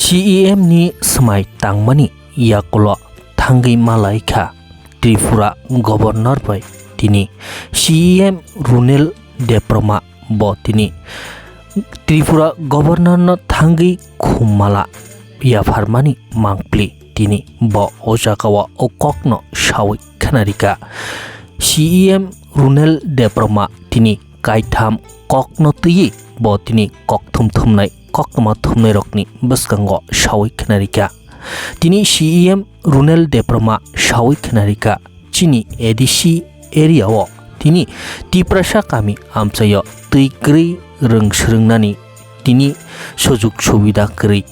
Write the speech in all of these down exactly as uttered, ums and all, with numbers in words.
C E M ni swmai tangmani yakulo thangwi malaikha Tripura Governor bai tini C E M Runel Debbarma bo tini Tripura Governor no thangwi khummala yapharmani mangpli tini bo o jagao o kokno sawi khnarikha. C E M Runel Debbarma tini kaitham kokno twiwi bo tini kokthum thumnai koktwma thumnairokni bwskango sawi khnarikha. Tini C E M Runel Debbarma sawi khnarikha, chini A D C area o tini Tiprasa kami amchaio twi kwrwi rwng swrwngnani tini sujuk subida kwrwi,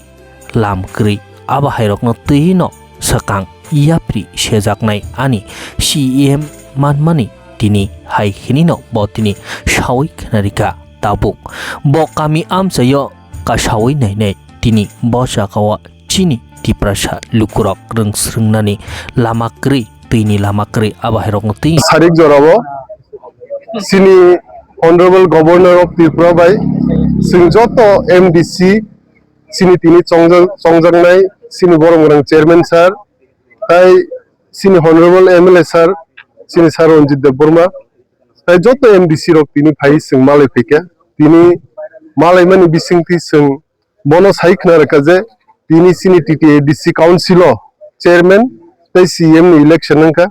lam kwrwi, abo hairokno twino swkang yapri sejaknai ani C E M manmani tini hai hinino bo tini sawi khnarikha. Tabuk bo kami amchaio kasawi nainai tini bo jagao chini Tiprasa lukurok rwng swrwngnani lama kwrwi, twini lama kwrwi, abo hairokno twi. Sarik jorao chini Honorable Governor of Tripura bai chwng joto M D C chini tini chongjak-, chongjaknai chini borom gwnang Chairman sir, tai chini Honorable M L A sir, chini sir Ranjit Debbarma, tai joto M D C rok tini phai chwng malai phaikha. Tini malaimani bisingtwi chwng bono sai khna rwkha je tini chini T T A D C Council o Chairman tei C M ni election wngkha,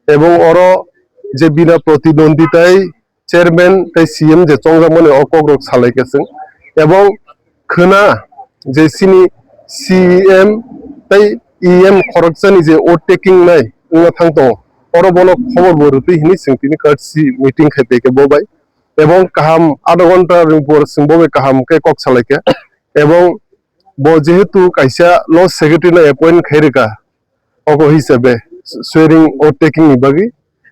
ebong oro je bina protidwandi tai Chairman tei C M je chongjakmani o kokrok salaikha chwng, ebong khna je chini C M tei E M khoroksani je vote taking nai wngna thang tongo, oro bono khobor bo rwtwi hinwi chwng tini courtesy meeting khai paikha bo bai, ebong kaham adha ghonta ni por chwng bo bai kaham khe kok salaikha, ebong bo jehetu kaisa law secretary no appoint khai rwkha, obo hisabe swearing oath taking ni bagwi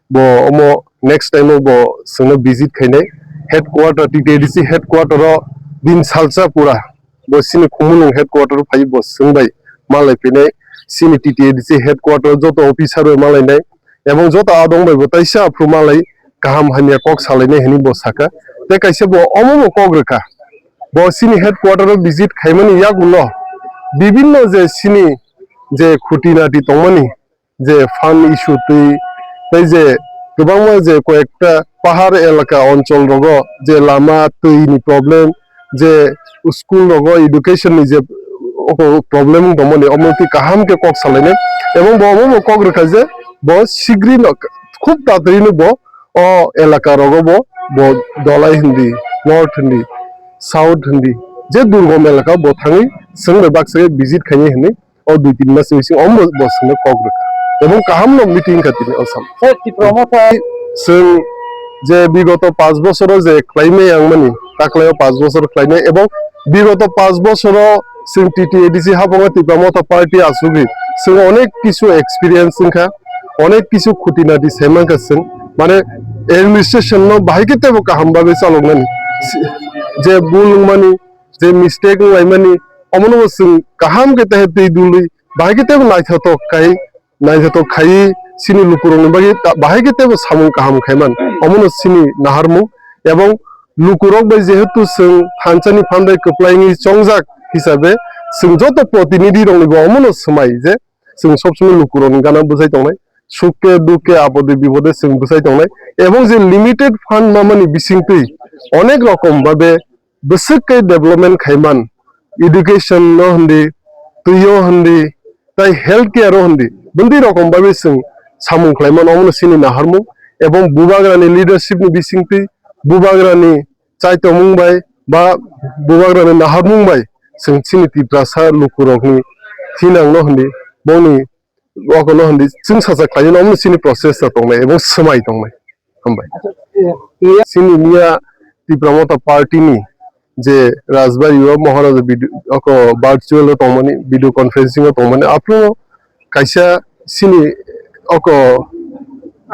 bo omo next time o bo chwngno visit khainai headquarter, T T A D C headquarter o din salsa pura bo chini Khumulwng headquarter o phai bo chwng bai malai phinai chini T T A D C headquarter o joto officer bai malainai ebong joto adong bai bo taisa aphuru malai kaham hamya kok salainai hinwi bo sakha. Tei kaisa bo omo bo kok rwkha, bo chini headquarter o visit khaimani yagulo bibinno je chini je khuti nati tongmani je fund issue twi tei je kwbangma je koyekta pahar elaka onchol rogo je lama twi ni problem, je school rogo education ni je problem wng tongmani omo twi kaham khe kok salainai, ebong bo omo bo kok rwkha je bo sigri no khub tatari no bo o elaka rogo bo, bo Dholai hindi, North hindi, South hindi, je durgom elaka bo thangwi chwng bai baksa khe visit khainai hinwi o dui tin mas ni bising omo bo chwngno kok rwkha. Ebong kaham no meeting kha tini o sam. Sir, Tipra Motha. Chwng je bigoto panch bosoro je khlaimai ang mani, taklaio panch bosor khlainai ebong bigoto panch bosoro chwng T T A D C habango Tipra Motha party asugwi chwng onek kisu experience wngkha, onek kisu khuti nati saimankha chwng, mane administration no bahai khe teibo kaham bagwi chaloknani. Si-, je bul wngmani, je mistake wnglaimani, omono bo chwng kaham khe tei twi dului bahai khe teibo naithotok khai, naithotok khaiwi chini lukurokni bagwi ta-, bahai khe teibo samung kaham khaiman, omono chini naharmung. Ebong lukurok bai jehetu chwng thansa ni phandai kwplai wngwi chongjak hisabe, chwng joto protinidhi rokni bo omono swmai je chwng sob somoi lukurokni gana bwchai tongnai, sukhe dukhe apode bipode chwng bwchai tongnai, ebong je limited fund mamani bisingtwi onek rokom babe bwswk khe development khaiman, education no hindi, twi o hindi, tai health care o hindi, bwndwi rokom babe chwng samung khlaiman, omono chini naharmung. Ebong bubagrani leadership ni bisingtwi, bubagrani chaitomung bai ba bubagrani naharmung bai chwng chini Tiprasa lukurokni thinangno hindi, boni okono hindi chwng sacha khlainani omono chini process ta tongnai ebong swmai tongnai. Hambai. Chini miya Tipra Motha party ni je Rajbari o Maharaja video, oko virtual o tongmani, video conferencing o tongmani, aphuru kaisa chini oko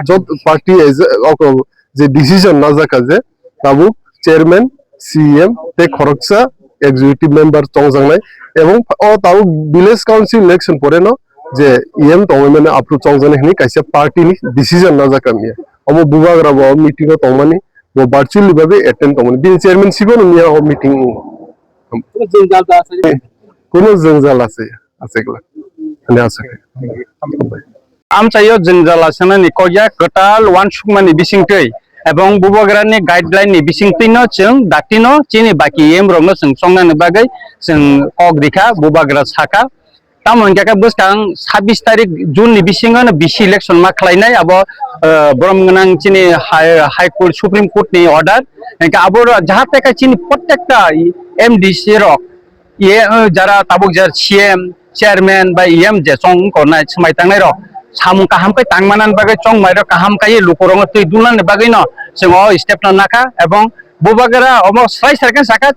jot party as a, oko je decision najak kha je tabuk chairman, C E M tei khoroksa executive member chongjaknai, ebong o tabuk village council election pore no je E M tongwi mano aphuru chongjaknai hwnwi kaisa party ni decision najak kha miya. Omo bubagra bo meeting o tongmani, bo virtually babe attend tongmani. Bini chairmanship o no miya o meeting wngo. Kuno jwngjal achai, achai glak. Ani achai. Amchaio jwngjal achanani kokya kwtal uansukmani bisingtwi ebong bubagrani guideline ni bisingtwino chwng datino chini baki E M rokno chwng chongnani bagwi chwng kok rikha, bubagra sakha. Tamo hwnkhe khe bwskang sabbish tarik June ni bisingo no bisi election ma khlainai abo, eh, borom gwnang chini High, High Court, Supreme Court ni order. Hwnkhe abo ro-, jahate khe chini prottekta M D C rok, ye, eh, jara tabuk je C M, chairman bai E M je chong kornai swmai tangnai rok samung kaham khe tangmanani bagwi chongmai rok kaham khe lukurokno twi dulnani bagwi no chwng o step no nakha ebong bubagra omo swlai sai khe sakha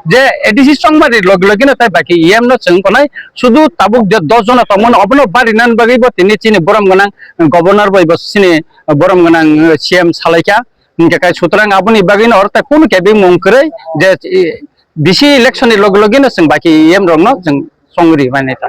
je A D C chongmani log-, logino tai baki E M no chwng konai sudu tabuk je dos jona tongmano obono barinani bagwi bo tini chini borom gwnang governor bai bo chini borom gwnang C M salaikha. Hingke kai sutrang aboni bagwino oro tai kunu kebeng mung kwrwi je, eh, bisi election ni log-, logino chwng baki E M rokno chwng chongri mani ta.